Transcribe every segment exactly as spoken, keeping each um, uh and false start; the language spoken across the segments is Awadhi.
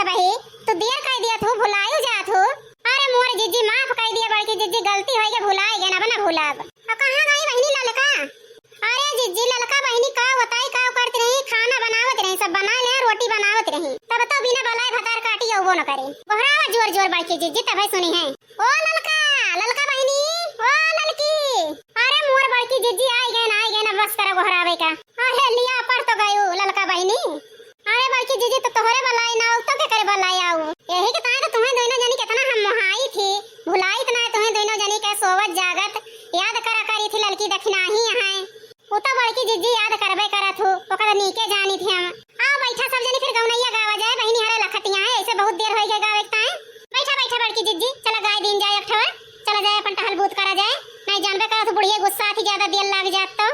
बही, तू देर कइ दिया थू, भुलायु जात हू। अरे मोर जिज्जी, माफ कइ दिया बड़की जिज्जी, गलती होइ गै, भुलाइ गै, अब ना भुलाब। अउ कहाँ गई बहिनी ललका? अरे जिज्जी, ललका बहिनी का बताई, का करत रही, खाना बनावत रही, सब बनाइ ले, रोटी बनावत रही, तब तो बिना बलाए भतार काटी अउबो न करे। गोहरावा जोर जोर बड़की जिज्जी, तबै सुनी है। ओ ललका, ललका बहिनी, ओ ललकी। अरे मोर बड़की जिज्जी, आइ गै ना, आइ गै ना, बस करा गोहरावै का। अरे लिया पर तो गयू ललका बहिनी। अरे बड़की जिज्जी, तो तोहरे बलाए ना आऊ, तो केकरे बलाए आऊ? यही के ताईं तो तुहैं दुइनो जनी केतना हम मोहाई थी, भुलाइत ना तुहैं दुइनो जनी के सोवत जागत, याद करा करी थी ललकी दखिनाही अहैं। उ तो बड़की जिज्जी याद करबै करत हू, ओका तो नीके जानी थी हम। आव बैठा सब जनी, फिर गौनैया गावा जाए, बहिनी हरे लखतिया है, ऐसे बहुत देर होइ गै गावै के ताईं। बैठा बैठा बड़की जिज्जी, चला गाइ दीन जाए एक ठो, चला जाए अपन टहल बूत करा जाए, नाहीं जानबै करत हू बुढ़िया गुस्सा थी, ज्यादा देर लाग जात तो।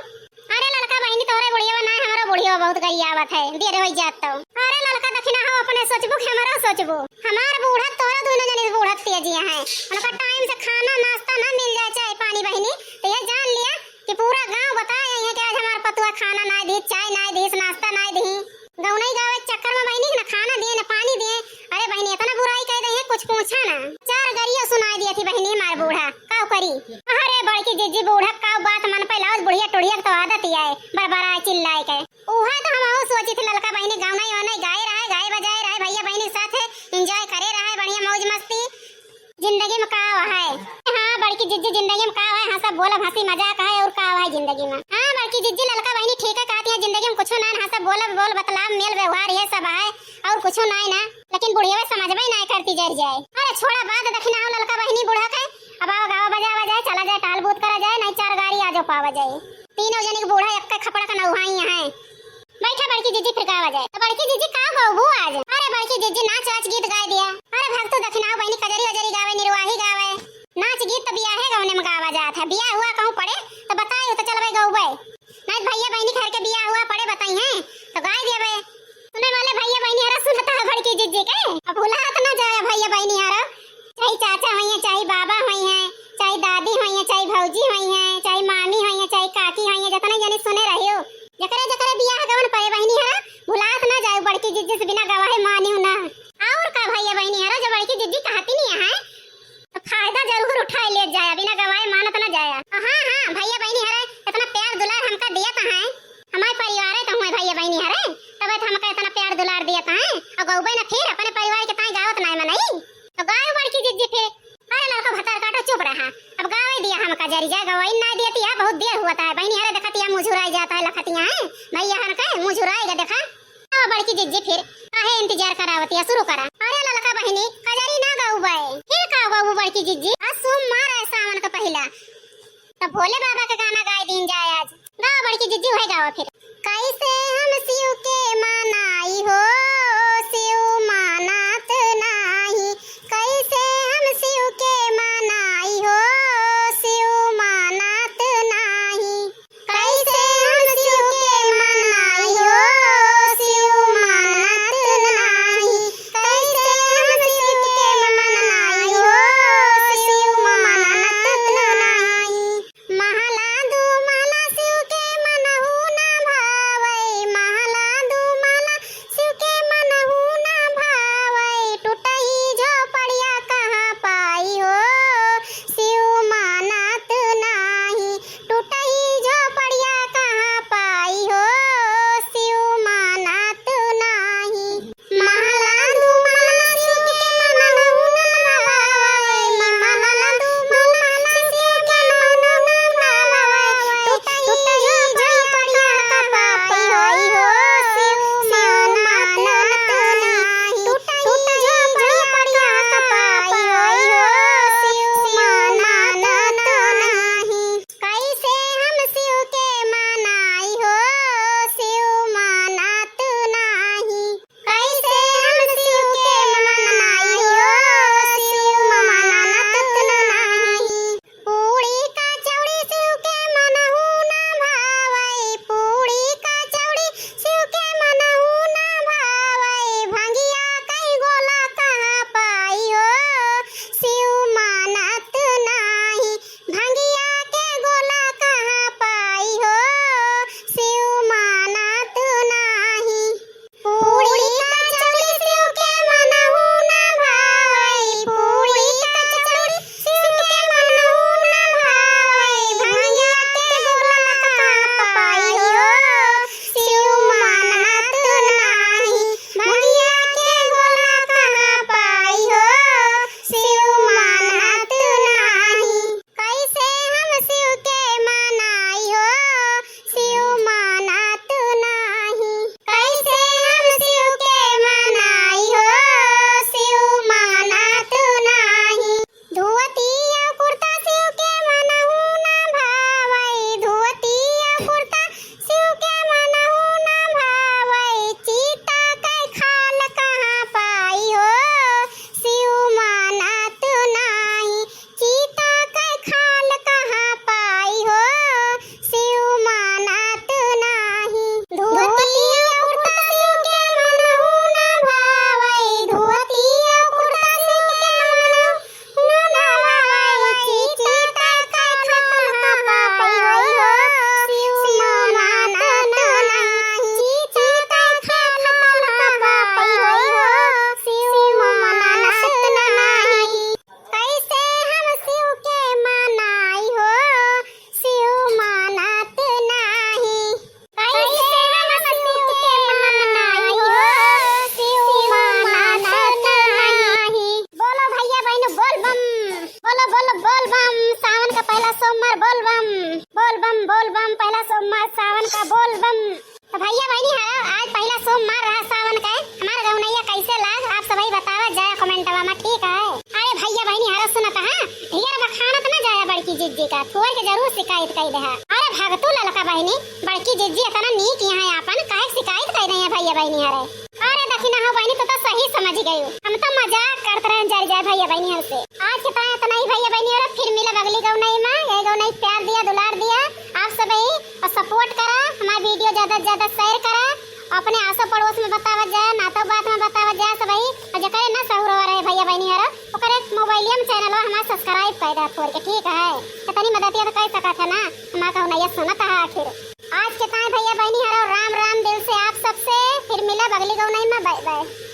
अरे ललका बहिनी, तोहरे बुढ़िया ना, हमरो बुढ़िया बहुत गरियावत है, देर होइ जात तो। अरे ललका दखिना हो, अपने सोचबू कि हमरो सोचबू? हमार बूढ़त तोहरा दुइनो जनी बूढ़त तेजिया है, उनका टाइम से खाना नाश्ता ना मिल जाए, चाय पानी बहिनी, तो ये जान लिया कि पूरा गाँव बताए है कि आज हमार पतुआ खाना नाहीं दी, चाय नाहीं दी, नाश्ता नाहीं दी। गौनई गावै के चक्कर में बहिनी ना खाना दिए, ना पानी दिए। अरे बहिनी, एतना बुराई कइ दिहे, कुछ पूछा ना। चार गरिया सुनाइ दिया थी बहिनी हमार बूढ़ा, काउ करी? अरे बड़की जिज्जी, बूढ़ा काउ बात मन पे लावत, बुढ़िया टुढ़िया के तो आदत ही है बरबराए चिल्लाए के। उहै तो हमहू सोची थी ललका बहिनी, गौनई वौनई गाए रहै, गाए बजाए रहै, भैया बहिनी के साथ enjoy करे रहै, बढ़िया मौज मस्ती। जिंदगी में का है? हाँ बड़की जिज्जी, जिंदगी में का है? हाँ, सब बोलब, हंसी मजाक है, और का है जिंदगी में? हाँ बड़की जिज्जी, ललका बहिनी ठीक है कहती है, जिंदगी में कुछो ना, हाँ, सब बोलब, बोल बतलाब, मेल व्यवहार ये सब है, और कुछो ना ना। लेकिन बुढ़िया समझबै ना करती, जर जाए। अरे छोड़ा, बाद दखिना हो ललका बहिनी बूढ़ा के, अब आवा गावा बजावा जाए, चला जाए, टहल बूत करा जाए, नाहीं चार गारी आजो पावा जाए। तीनों जनी के बूढ़ा एक खपड़ा का नौहाई है। बैठा बड़की जिज्जी, फिर गावा जाए। तो बड़की जिज्जी का गउबू आज? अरे बड़की जिज्जी, नाच वाच गीत गाए दिया। अरे भक्तू दखिनाऊ बहिनी कजरी वजरी गावे, निरवाही गावे। नाच गीत तो बियाहे गवने में गावा जात है। बियाह हुआ कहूँ पड़े तो बताए, तो चलबे गउबे। नाहीं तो भैया बहिनी घर के बियाह हुआ पड़े बताई हैं तो गाए दिया बे। सुने वाले भैया बहिनी हरा सुनता है बड़की जिज्जी के। अब भुलात ना जाए भैया बहिनी हरा। चाहे चाचा होइहैं, चाहे बाबा होइहैं, चाहे दादी होइहैं, चाहे भौजी होइहैं, चाहे मामी होइहैं, चाहे काकी होइहैं, जतने जनी सुने रहियो, जकरे जकरे बियाह गवन परे बहिनी हरा, भुलात ना जाए, बड़की जिज्जी से बिना गवाहे मानियो ना। और का भैया बहिनी हरा, जो बड़की जिज्जी कहती नहीं है, तो फायदा जरूर उठाए ले जाया, बिना गवाहे मानत ना जाया। हाँ, हाँ, भैया बहिनी हरा, इतना प्यार दुलार हमका दिया तो है, हमारे परिवार है तो हुए भैया बहिनी हरा, तब तो हमका इतना प्यार दुलार दिया तो है, और गौबे ना फिर अपने परिवार के ताई गावत ना है मनई। तो गायो बड़की जिज्जी फिर। अरे ललका भतार काटो, चुप रहा। अब गावे दिया हमका, जरी जा गवाई ना दिया तिया, बहुत देर हुआ था। बहिनी हरे देखा तिया मुँह झुराई जाता है, लखतिया है। भैया हन के मुँह झुराएगा देखा। अब बड़की जिज्जी फिर काहे इंतजार करावत या, शुरू करा। अरे ललका बहिनी, कजरी ना गउबे। फिर का गउबू बड़की जिज्जी? आज सोमवार है सावन का पहिला। तब भोले बाबा के गाना गाए दीन जाए आज। गावा बड़की जिज्जी, वही गावा फिर। कैसे हम शिव के मनाई हो, शिव मानत नाही। कैसे हम शिव के मनाई हो, शिव मानत नाही। कैसे हम शिव के मनाई हो, शिव मानत नाही। कैसे हम शिव के मनाई हो, शिव मानत नाही। महला दू महला शिव के मनहु ना भावै, महला ठीक है, थोर के जरूर शिकायत कइ देहा। अरे भगतू ललका बहिनी, बड़की जिज्जी इतना नीक यहाँ आपन काहे शिकायत कइ देहा भैया बहिनी हरे? अरे दखिना हो बहिनी, तू तो सही समझ गयू। हम तो मजाक करत रहन जरि जाए भैया बहिनी हर से। आज के ताईं इतना ही भैया बहिनी हरे, फिर मिलब अगली गौनई मा। यही गौनई प्यार दिया, दुलार दिया आप सबही और support करा, हमार video ज्यादा से ज्यादा share करा, अपने आसो पड़ोस में बतावत जाए, नातो बात में बतावत जाए सबही। और जेकरे ना सहूर रहे भैया बहिनी हरे, ओकरे मोबाइलिया में channel हमार subscribe कइ दे थोर के, ठीक है? इतनी मददिया तो कइ सकत है ना, हमार गौनैया सुनत है आखिर। आज के ताईं भैया बहिनी हरे राम राम दिल से आप सबसे, फिर मिलब अगली गौनई मा, bye bye।